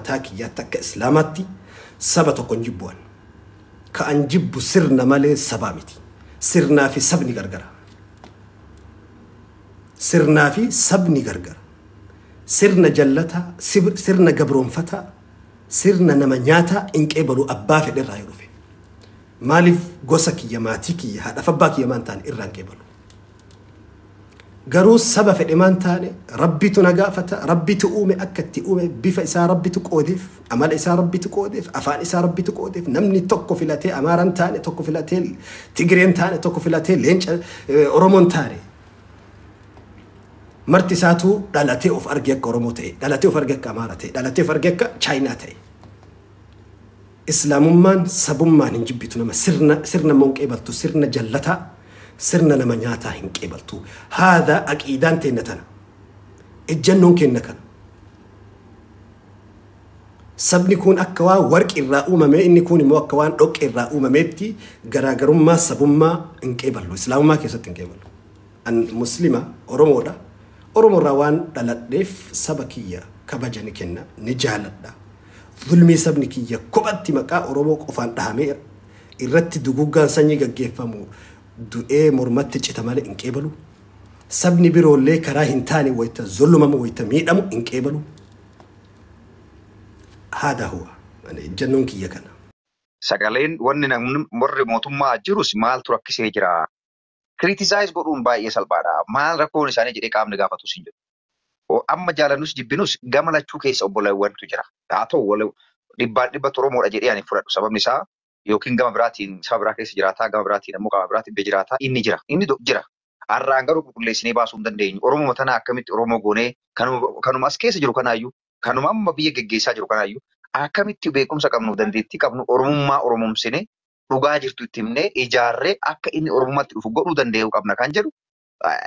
mataa kiyyaatti, akka Islaamaatti saba tokko hin jibbu'an. Ka an jibbu sirna malee sabaa miti. Sirnaa fi sabni gargara. Sirnaa fi sabni gargara. Sirna jallataa, sirna gabroonfataa, sirna nama nyaataa hin qeebalu abbaa fedhe irraa yoo dhufe. Maaliif gosa kiyya, maatii kiyya, haadhaaf abbaa kiyya maan taane irraa hin qeebalu. Garuu saba fedhe maan taane Rabbitu na gaafata, Rabbitu uume, akka itti uume bifa isaa Rabbitu qoodeef, amala isaa Rabbitu qoodeef, afaan isaa Rabbitu qoodeef. Namni tokko filatee Amaaraan taane, tokko filatee Tigireen taane, tokko filatee leenca Oromoon taane. Marti isaatu dhalatee of arge akka Oromoo ta'e, dhalatee of arge akka Amaara ta'e, dhalatee of arge akka Chaayinaa ta'e. Islaamummaan sabummaan hin jibbitu nama, sirna immoo hin qeebaltu, sirna jallataa, sirna nama nyaataa hin qeebaltu. Haadha aqiidaan teenna tana. Ejjannoon kenna kana. Sabni kun akka waan warqi irraa uumame, inni kun immoo akka waan dhoqqee irraa uumameetti garaagarummaa sabummaa hin qeeballu. Islaamummaa keessatti hin qeeballu. An Muslima Oromoodha. Oromoo irraa waan dhaladheef saba kiyya kabaja ni kenna, ni jaaladha. Zulmii sabni kiyya kophatti maqaa Oromoo qofaan dhahamee irratti duguggaan sanyii gaggeeffamu du'ee mormatti cita malee hin qeebalu. Sabni biroollee karaa hin taane wayita zullumamu, wayita miidhamu hin qeebalu. Haadha huwa. Ejjannoon kiyya kana. Sagaleen wanni namni warri mootummaa jirus maaltu rakkisee jira? Criticize godhuun baay'ee salphaadha. Maal rakkoon isaanii jedhee qaamni gaafatus hin jiru. Amma jaalannus jibbinus gama lachuu keessa obboleewwantu jira. Haa ta'u, dhibbaan dhibba Oromoodha jedhee ani fudhadhu. Sababni isaa yookiin gama biraatiin saba biraa keessa jiraataa, gama biraatiin ammoo qaama biraatiin jiraataa inni jira. Inni jira. Har'aan garuu qulqulleessinee baasuu hin dandeenyu. Oromoo tanaa akkamitti Oromoo goonee, kanuma as keessa jiru kanaayyuu, kanuma amma biyya geggeessaa jiru kanaayyuu, akkamitti beekumsa qabnu, dandeettii qabnu, Oromummaa Oromomsinee, dhugaa jirtu itti himnee, ijaarree akka inni Oromummaatti dhufu godhuu danda'uu qabna kan jedhu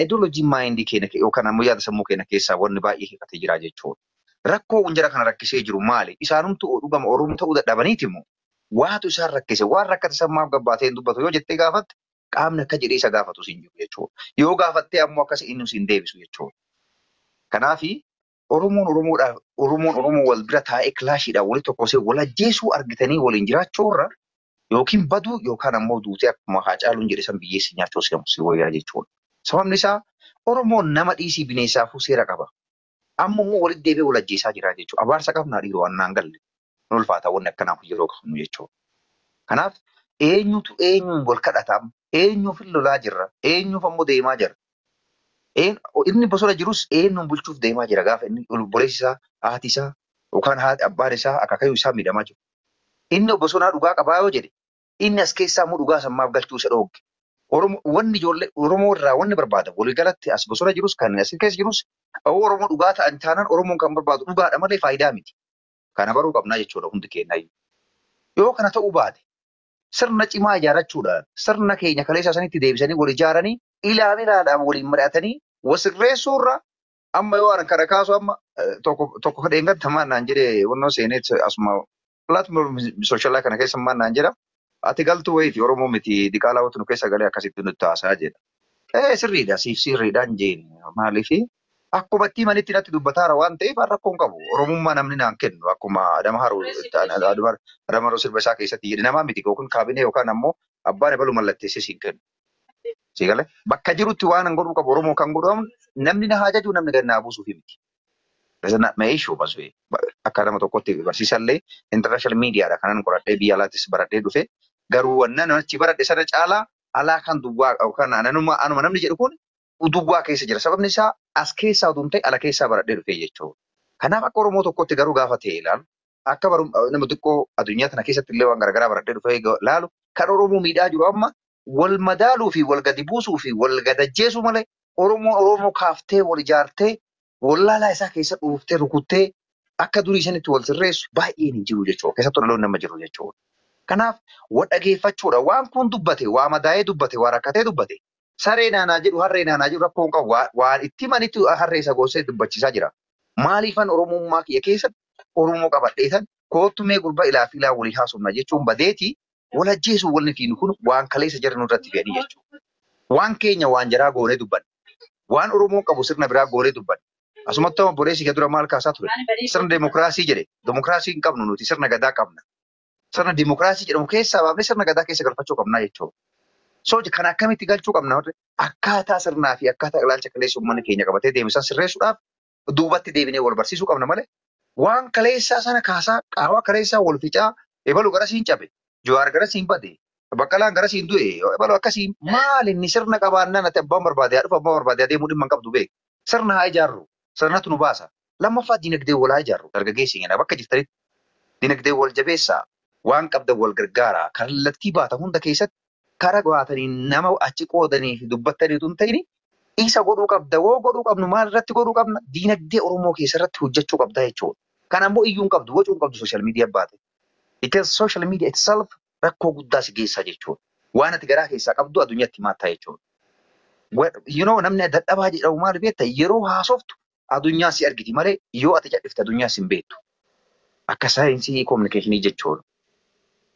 ideology mind keenya yookaan ammoo yaada sammuu keenya keessaa wanni baay'ee hir'atee jira jechuudha. Rakkoo jara kana rakkisee jiru maali? Isaanumtu dhugama Oromoo ta'uu dadhabaniiti moo? Waatu isaan rakkise, waan rakkate sammaaf gabbaatee hin dubbatu yoo jettee gaafatte, qaamni akka jedhee isa gaafatus hin jiru jechuudha. Yoo gaafattee ammoo akkas inni hin deebisu jechuudha. Kanaafi Oromoon Oromoodhaaf, Oromoon Oromoo wal bira taa'ee kilaashiidhaan walitti tokkosee wal ajjeesuu argitanii waliin jiraachuu irra yookiin baduu yookaan ammoo duutee akkuma Haacaaluun jedhe san biyyeessi nyaachuu si wayyaa jechuudha. Sababni isaa Oromoon nama dhiisii bineensaafuu seera qaba. Amma immoo walitti deebi'ee wal ajjeesaa jira jechuudha. Abaarsa qabnaa dhiiroo waan naan galle. Nu ulfaata wanni akkanaaf yeroo qabnu jechuudha. Kanaaf eenyutu eenyuun wal kadhata? Eenyuuf lolaa jirra? Eenyuuf ammoo deemaa jira? Inni bosona jirus eenyuun bulchuuf deemaa jira gaafa inni obboleessi isaa, haati isaa yookaan haati abbaan isaa, akaakayyuu isaa miidhamaa jiru? Inni bosonaa dhugaa qabaa yoo jedhe, inni as keessaa immoo dhugaa sammaaf galchuu isa dhoogge. Oromoo wanni ijoollee Oromoo irraa wanni barbaadamu waliigalatti as bosona jirus kan as keessa jirus Oromoo dhugaa ta'an taanaan Oromoon kan barbaadu dhugaadha malee faayidaa miti. Kana baruu qabnaa jechuudha hundi keenyayyuu. Yoo kana ta'uu baate, sirna cimaa ijaarrachuudhaan sirna keenya kaleessa sanitti deebisanii wal ijaaranii ilaala ilaalaadhaan waliin mari'atanii wasirreessuurra amma yoo kana kaasu amma tokko tokko dheengadda naan jedhee wannoo seenee asuma platform social kana keessa maal naan jedha, "Ati galtuu wayiiti, Oromoo miti, diqaalaa watu nu keessa galee akkasitti nutti haasaa" jedha. Ee, sirriidha, siif sirriidhaan jeen. Maaliifi akkuma itti himanitti natti dubbataara waan ta'eef rakkoo hin qabu. Oromummaa namni naan kennu, akkuma Adama Haroo Adama Haroo sirba isaa keessatti jedhe, namaa miti yookiin kaabinee yookaan ammoo abbaan ebalu mallatteessee siin kennu. Sigalee bakka jirutti waan an godhuu qabu Oromoo kan godhamu namni na haa jajuu, namni gad naa buusuufi miti. My issue baswee akka nama tokkotti barsiisallee international mediaadha kanan qoradhee biyya alaattis baradhee dhufe, garuu wannan achi baradhe sana caalaa alaa kan duwwaa yookaan anuma anuma namni jedhu kun duwwaa keessa jira. Sababni isaa as keessaa utuu hin ta'e ala keessaa baradhee dhufe jechuudha. Kanaaf akka Oromoo tokkotti garuu gaafa ta'e ilaalu, akka nama xiqqoo addunyaa tana keessatti illee waan garaagaraa baradhee dhufe ilaalu, kan Oromoo miidhaa jiru amma wal madaaluu fi wal gadi buusuu fi wal gadajjeesuu malee Oromoon Oromoo kaaftee wal ijaartee wallaalaa isaa keessa dhuuftee rukuttee akka durii sanitti wal sirreessu baay'een hin jiru jechuudha. Keessattuu dhaloonni nama jiru jechuudha. Kanaaf wal dhageeffachuudha. Waan kun dubbate, waa madaa'ee dubbate, waa rakkatee dubbate. Saree naanaa jedhu, harree naanaa jedhu rakkoon qabu, waan itti himanitti harree isa goosee dubbachiisaa jira. Maaliifan Oromummaa kiyya keessatti Oromoo qabadheetan koottu mee gurbaa ilaa fi ilaa walii haasofna jechuun badeeti wal ajjeesuu walni fiinu kun waan kaleessa jara nurratti fe'anii jechuudha. Waan keenya waan jaraa goonee dubbanna. Waan Oromoon qabu sirna biraa goonee dubbanna. Asumatti obboleessi kee dura maal kaasaa ture? Sirna demokiraasii jedhe. Demokiraasii hin qabnu nuti, sirna gadaa qabna. Sirna demokiraasii jedhamu keessaa baafnee sirna gadaa keessa galfachuu qabna jechuudha. So kan akkamitti galchuu qabna? Akkaataa sirnaa fi akkaataa ilaalcha kaleessa uummanni keenya qabatee deemisan sirreessuudhaaf duubatti deebinee wal barsiisuu qabna malee waan kaleessaa sana kaasaa, qaawwa kaleessaa wal ficaa, ebalu garasiin cabe, Jawaar garasiin bade, Baqqalaan garasiin du'e, ebalu akkasii maal inni sirna qabaannaan ati abbaan barbaade haa dhufu, abbaan barbaade haa deemuu dhimma hin qabdu beeku. Sirna haa ijaarru, sirnatu nu baasa. Lammaffaa dinagdee wal haa ijaarru. Dargaggeessi keenya bakka jirtanitti dinagdee wal jabeessaa, waan qabdan wal gargaara. Kallattii baatan hunda keessatti karaa baatanii nama achi qoodanii fi dubbattanii utuu hin ta'in isa godhuu qabda. Woo godhuu qabnu maal irratti godhuu qabna? Dinagdee Oromoo keessa irratti hojjechuu qabda jechuudha. Kana immoo iyyuu hin qabdu, wacuu hin qabdu social media baate. Because social media itself rakkoo guddaa si geessa jechuudha. Waan ati garaa keessaa qabdu addunyaatti himatta jechuudha. Namni dadhabaa jedhamu maal beekta? Yeroo haasoftu addunyaa si argiti malee yoo ati cadhifte addunyaa si hin beektu. Akka saayinsii communicationii jechuudha.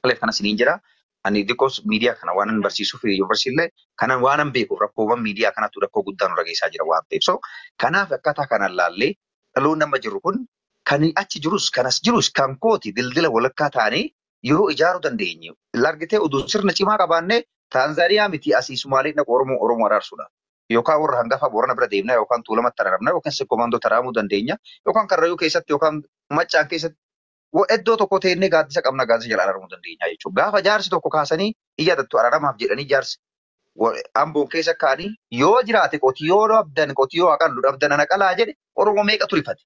Kaleef kanas niin jira. Ani xiqqoos miidiyaa kana waan hin barsiisuuf yuunivarsiitillee kanan waan hin beekuuf rakkoowwan miidiyaa kanatu rakkoo guddaa nurra geessaa jira waan ta'eef. So kanaaf akkaataa kanaan laallee dhaloonni amma jiru kun kan achi jirus kanas jirus kan kooti dildila walakkaa ta'anii yeroo ijaaruu dandeenye. Largitee oduu sirna cimaa qabaannee Taanzaaniyaa miti asii Sumaalee dhaqu Oromoo Oromoo araarsuudha. Yookaan warra hangafa Boorana bira deemna yookaan Tuulamatti araramna yookaan Sikkomaandoo taraamuu dandeenya yookaan Karrayyuu keessatti yookaan Maccaan keessatti iddoo tokko teennee gaaddisa qabna, gaaddisa jala araaramuu dandeenya jechuudha. Gaafa jaarsi tokko kaasanii iyyadattu araaramaaf jedhanii jaarsi Amboon keessa kaanii yoo jiraate qotiyyoo dhabdan, qotiyyoo haqallu dhabdan ana qalaa jedhe, Oromoo meeqatu rifate?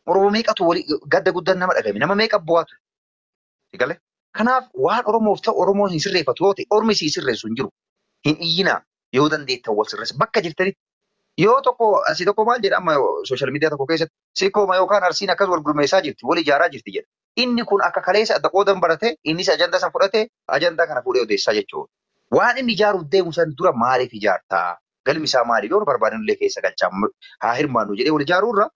Oromoo meeqatu walii gadda guddaan nama dhagame? Nama meeqa bu'aa ture? Galee? Kanaaf waan Oromoof ta'u Oromoon hin sirreeffatu yoo ta'e ormi si sirreessu hin jiru. Hin iyyinaa, yoo dandeettan wal sirreessa bakka jirtanitti. Yoo tokko asii tokko maal jedha amma social media tokko keessatti Sikkooma yookaan Arsiin akkas wal gurmeessaa jirti, wal ijaaraa jirti jedha. Inni kun akka kaleessa adda qoodan barate, innis ajandaa san fudhate, ajandaa kana fuudhee odeessaa jechuudha. Waan inni ijaaruuf deemu san dura maaliif ijaartaa? Galmi isaa maaliif? Yoo nu barbaadan illee keessa galchaa haa hirmaannu jedhee wal ijaaruurra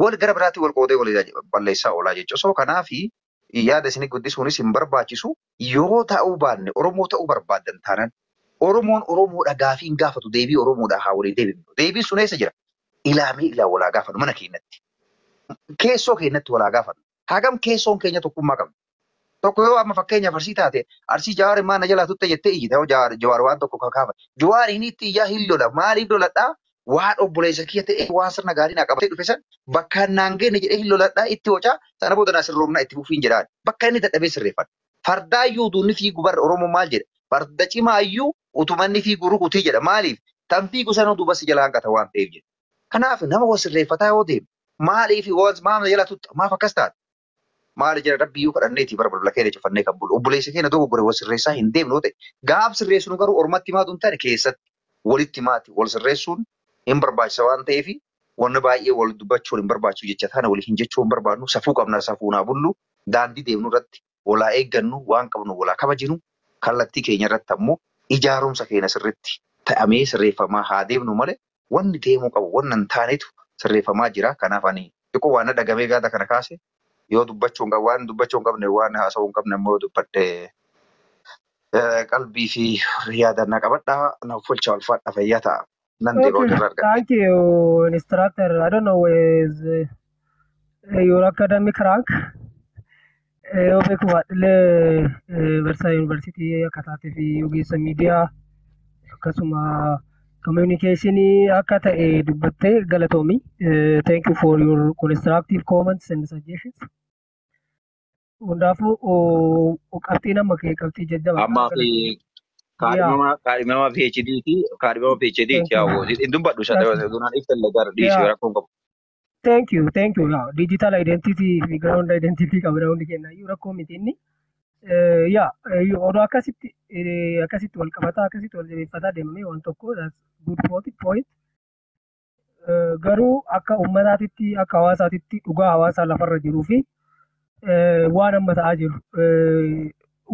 wal gara biraatti wal qoodee wal balleessaa oolaa jechuudha. So kanaafi yaada isin guddisuunis hin barbaachisu. Yoo ta'uu baanne Oromoo ta'uu barbaaddan taanaan Oromoon Oromoodha gaafii hin gaafatu, deebii Oromoodha haa walii deebifnu. Deebiin sun eessa jira? Ilaamee ilaa walaa gaafannu mana keenyatti. Keessoo keenyatti walaa gaafannu. Hagam keessoon keenya tokkummaa qabna? Tokko yoo amma fakkeenyaaf Arsii taate, Arsii Jawaar maa na jalaa tutte jettee iyyita yoo Jawaar waan tokko kakaafa. Jawaar inni itti iyyaa hin lola. Maaliif loladhaa? Waan obboleessa kiyya ta'e, waan sirna gaarii naa qabatee dhufe san bakka naan geenne jedhee hin loladhaa, itti hocaa, sana booda naa sirroomnaa itti fufiin jedhaan. Bakka inni dadhabee sirreeffadha. Fardaayyuu utuu inni fiigu barra Oromoo maal jedha? Farda cimaayyuu utuma inni fiigu rukutii jedha. Maaliif? Tan fiigu sana duuba si jala hanqata waan ta'eef jedha. Kanaaf nama wal sirreeffataa yoo deemu maaliif maal jala tutta, maaf akkas taate? Maali jira rabbiyyuu kadhanneeti bara balbala keenya cufannee kan bulu. Obboleessa keenya dogoggore wal sirreessaa hin deemnu yoo ta'e, gaaf sirreessinu garuu ormatti himaatu hin taane, keessatti walitti himaati wal sirreessuun hin barbaachisa waan ta'eef wanni baay'ee wal dubbachuun hin barbaachisu jecha taana walii hin jechuu hin barbaadnu. Safuu qabna, safuu naa bullu, daandii deemnu irratti walaa eeggannu, waan qabnu walaa kabajinu, kallattii keenya irratti ammoo ijaarumsa keenya sirriitti ta'amee sirreeffamaa haa deemnu malee wanni deemuu qabu wanni hin taanetu sirreeffamaa jira. Kanaaf ani xiqqoo waan dhagamee gaada kana kaase yoo dubbachuu hin qabu, waan dubbachuu hin qabne, waan haasa'uu hin qabne immoo dubbadhe qalbii fi yaadannaa qabadhaa na fulcha ulfaadha, fayyaa ta'a. Nan deema Okay, hojiirra argadhe. Thank you, instructor. I don't know where is your academic rank. Yoo beeku baadhillee barsiisaa yuunivarsiitii akka taatee fi ogeessa miidiyaa akkasuma communicationii akka ta'e dubbattee galatoomi. Thank you for your constructive comments and suggestions. Hundaafuu qabxiin amma kee qabxii jajjabaadha. Ammaa fi Galatoomi. kaadhimama PhD ti, kaadhimama PhD Thank ti you. yaa'u hin dubbadhu isa duraan ibsa gara dhiisi rakkoon qabu. Thank you, thank you. Yeah, digital identity fi ground identity qabna hundi keenya iyyuu, rakkoo miti inni. Yaa odoo akkasitti wal qabataa, akkasitti wal jabeeffataa deemamee waan tokko, that's good point. Garuu akka uummataatitti, akka hawaasaatitti, dhugaa hawaasaa lafarra jiruu fi waan amma ta'aa jiru.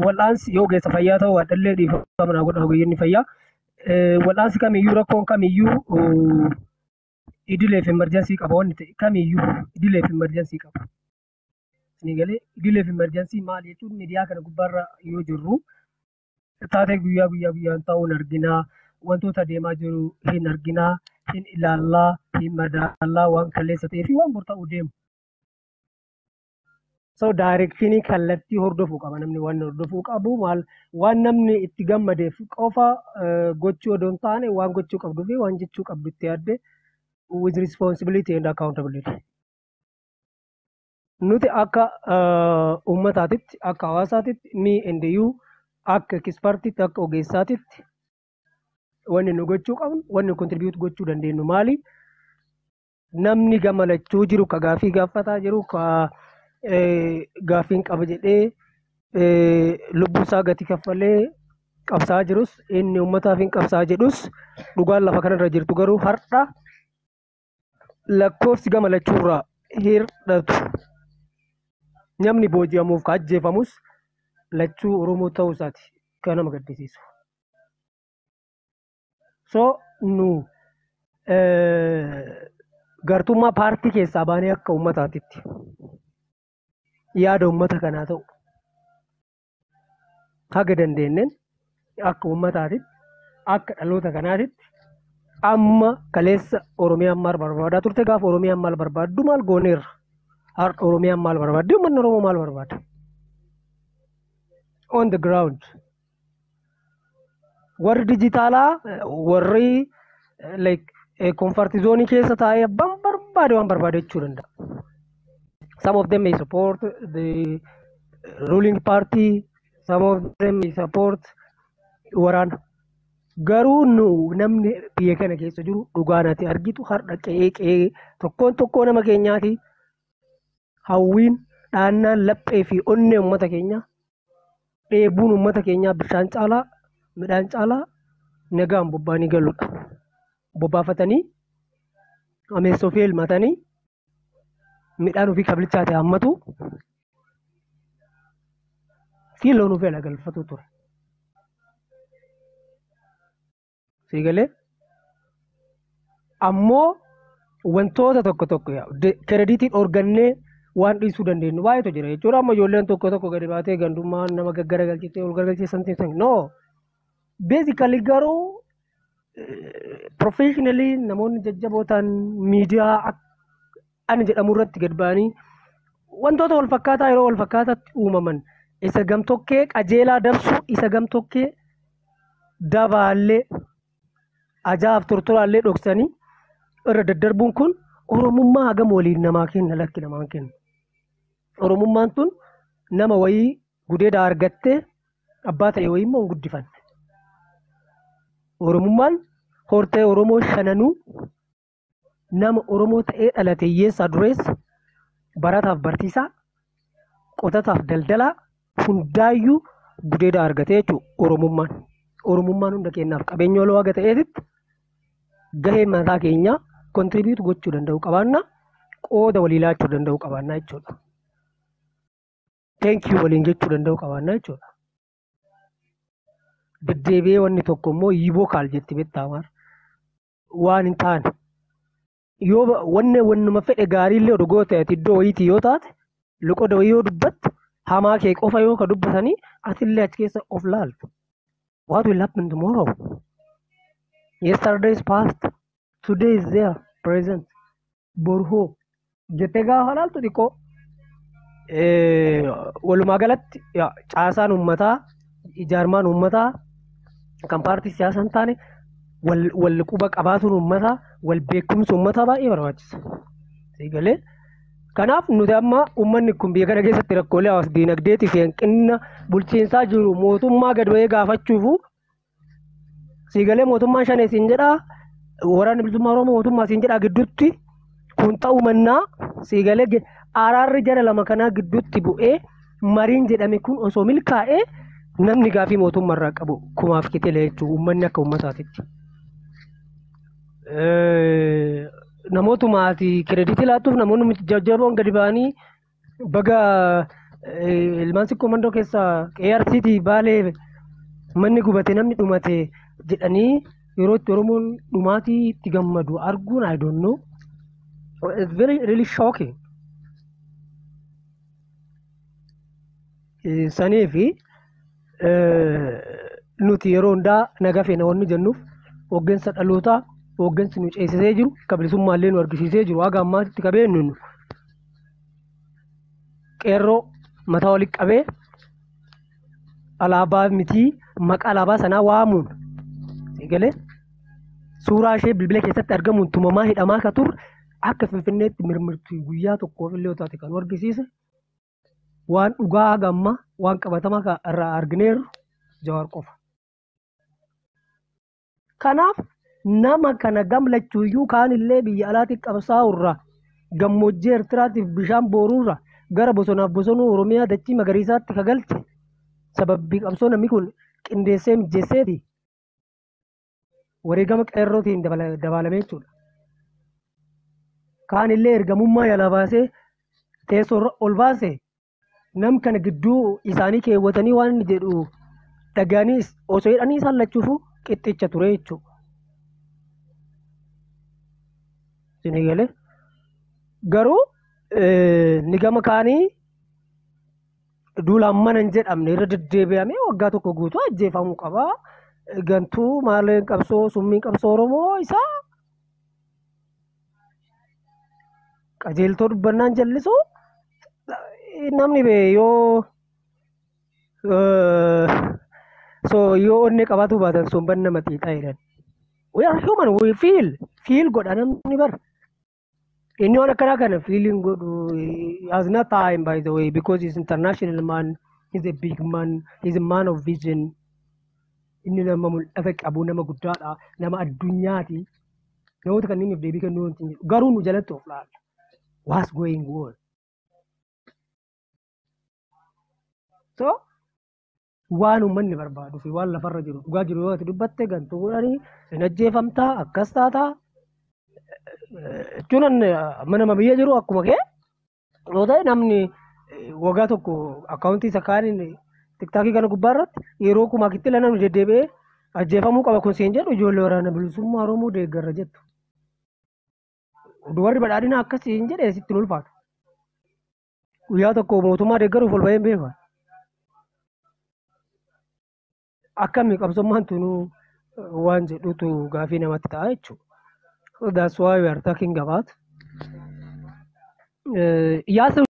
Wal'aansi yoo ogeessa fayyaa ta'uu baadhallee, dhiifama naa godha ogeeyyonni fayyaa. Wal'aansi kamiyyuu, rakkoon kamiyyuu idilee fi emergency qaba, wanni ta'e kamiyyuu idilee fi emergency qaba. Isin galee? Idilee fi emergency maal jechuun, miidiyaa kana gubbaarra yoo jirru taatee guyyaa guyyaa guyyaan ta'uun arginaa, wantoota deemaa jiru hin arginaa. Hin ilaallaa, hin madaallaa waan kaleessa ta'ee fi waan bor ta'uu deemu. So directionii kallattii hordofuu qaba namni waan hordofuu qabu maal waan namni itti gammadeef qofa gochuu odoo hin taane waan gochuu qabduu fi waan jechuu qabdu itti yaadde with responsibility and accountability. Nuti akka uummataatitti, akka hawaasaatitti, me and you akka expertitti, akka ogeessaatitti wanni nu gochuu qabnu, wanni contribute gochuu dandeenyu maali? Namni gama lachuu jiru, ka gaafii gaafataa jiru, ka gaafiin qaba jedhee lubbuu isaa gati kaffalee qabsaa jirus, inni uummataaf hin qabsaa jedhus, dhugaan lafa kanarra jirtu garuu har'a lakkoofsi gama lachuurraa hir'atu. Namni booji'amuuf ka ajjeefamus lachuu Oromoo ta'uu isaati kan nama gaddisiisu. So nu gartummaa paartii keessaa baanee akka uummataatitti yaada uummata kanaa ta'u haga dandeenyeen akka uummataatitti, akka dhaloota kanaatitti, amma kaleessa Oromiyaan maal barbaadaa turte, gaafa Oromiyaan maal barbaaddu maal gooneerra, har'a Oromiyaan maal barbaaddi, uummanni Oromoo maal barbaada on the ground, warri dijitaalaa, warri like comfort zone keessa taa'ee abbaan barbaade waan barbaade jechuu danda'a. Some of them may support the ruling party, some of them may support waraana. Garuu nu namni biyya kana keessa jiru dhugaan ati argitu har'a qe'ee qe'ee tokkoon tokkoo nama keenyaati hawwiin dhaannaan laphee fi onnee uummata keenyaa, dheebuun uummata keenyaa bishaan caalaa, midhaan caalaa nagaan bobbaanii galuudha. Bobbaafatanii ameessa ofii elmatanii midhaan ofii kabilchaate hammatu fi loon ofii ala galfatu ture. Siigalee ammoo wantoota tokko tokko creditii dhoorgannee waan dhiisuu dandeenyu baay'eetu jira jechuudha. Amma ijoolleen tokko tokko gadi baatee gandummaan nama gaggaragalchitee ol garagalchitee something something. No. Basically garuu professionally namoonni jajjaboo ta'an miidiyaa ani jedhamu irratti gad ba'anii wantoota wal fakkaataa yeroo wal fakkaataatti uumaman isa gamtokkee qajeelaa dabsuu, isa gamtokkee dabaallee ajaa'aaf tortoraallee dhoksanii irra daddarbuun kun Oromummaa hagam waliin namaa kenna? Lakki, namaan kenna. Oromummaan tun nama wayii gudeeda argattee abbaa ta'e wayii immoo hin guddifanne. Oromummaan hortee Oromoo shananuu nama Oromoo ta'ee dhalate, hiyyeessaa dureessa, barataaf barsiisaa, qotataaf daldalaa hundaayyuu gudeeda argatee jechuudha Oromummaan. Oromummaan hunda keenyaaf qabeenya oloo haga ta'eetitti gahee mataa keenyaa contribute gochuu danda'u qabaanna, qooda walii laachuu danda'u qabaanna jechuudha. Thank you waliin jechuu danda'u qabaanna jechuudha. Deddeebi'ee wanni tokko immoo yiiboo kaal jetti beektaa maar waan hin taane yoo wanni wannuma fedhe gaariillee oduu goote, ati iddoo wayiitii yoo taate, loqoda wayii yoo dubbatte, hamaa kee qofa yoo ka dubbatanii atillee achi keessa of laaltu. What will happen tomorrow? Yesterday is past. Today is there, present. Boru hoo jettee gaafa laaltu xiqqoo walumaa galatti caasaan uummataa, ijaarmaan uummataa kan paartii siyaasaa hin taane, wal quba qabaatuun uummataa, wal beekumsa uummataa baay'ee barbaachisa. Galee kanaaf nuti amma uummanni kun biyya kana keessatti rakkoolee hawaas diinagdeetii fi hanqina bulchiinsaa jiru mootummaa gad ba'ee gaafachuufu siigalee mootummaan shanee siin jedhaa, Waraanni Bilisummaa Oromoo mootummaa siin jedhaa gidduutti kun ta'uu mannaa, siigalee araarri jara lama kanaa gidduutti bu'ee mariin jedhame kun osoo milkaa'ee namni gaafii mootummaarraa qabu kumaaf kitelee jechuudha uummanni akka uummataatitti. Namootuma ati creditii laattuuf namoonni jajjaboon gadi ba'anii baga ilmaan sikkoo mandoo keessaa ARCT baalee manni gubate, namni dhumate jedhanii yeroo itti Oromoon dhumaatii itti gammadu arguun, I don't know. It's very really shocking. Sanii fi nuti yeroo hundaa nagaa feena wanni jennuuf hooggansa dhalootaa Hooggansi nu ceesisee jiru, ka bilisummaallee nu argisiisee jiru, haga ammaatti qabeenyu nu qeerroo mataa walitti qabee alaabaa mitii maqaa alaabaa sanaa waamuun eegalee suuraa ishee bilbila keessatti argamuun tumamaa hidhamaa ka turre akka Finfinneetti mirmirtu guyyaa tokkoof illee taate kan nu argisiise waan dhugaa haga ammaa waan qabatamaa irraa argineerru Jawaar qofa. Kanaaf nama kana gamlachuuyyuu kaanillee biyya alaatti qabsaa'urraa gammoojjii Eertiraatiif bishaan booruurraa gara bosonaaf bosonuu Oromiyaa dachii magariisaatti kagalche sababbii qabsoo namni kun qindeessee mijeesseeti wareegama qeerrootiin dabalamee jechuudha. Kaanillee ergamummaa yaalaa baasee teessoo ol baase nam kana gidduu isaanii keewwatanii waan inni jedhu dhaga'anii osoo jedhanii isaan lachuufuu qixxicha ture jechuudha. Isin garuu ni gama kaanii duulaan mana hin jedhamne irra deddeebi'amee waggaa tokko guutuu ajjeefamuu qaba. Gantuu maaleen qabsoo summiin qabsoo Oromoo isaa qajeeltoo dubbannaan jallisu namni bee yoo so yoo onnee qabaatu baatan somban nama xiixaa jedhan. We are human, we feel godha namni bara. Inni waan akkanaa kana feeling godhu he has not time, by the way, because he's international man, he's a big man, he's a man of vision. Inni nama mul'ata qabu, nama guddaadha, nama addunyaati. Namoota kanneeniif deebii kennuu wanti hin jiru. Garuu nu jalatti of laalla. What's going on? So waan uummanni barbaaduu fi waan lafarra jiru dhugaa jiru yoo ati dubbatte gantuu godhanii hin ajjeefamtaa akkas taataa jechuun amma nama biyya jiru akkuma kee yoo ta'e namni waggaa tokko akkaawuntii isa kaaniin TikTokii kana gubbaa irratti yeroo kumaa kitti namni deddeebi'ee ajjeefamuu qaba kun siin jedhu ijoollee waraana bilisummaa Oromoo deeggarra jettu. Warri badhaadhina akkasii hin jedhe sitti hin ulfaatu. Guyyaa tokko mootummaa deeggaruuf ol bahee hin beeku. Akkami qabsummaan tunuu waan jedhutu gaafii namatti ta'a jechuudha. So that's why we are talking about. Yaasir.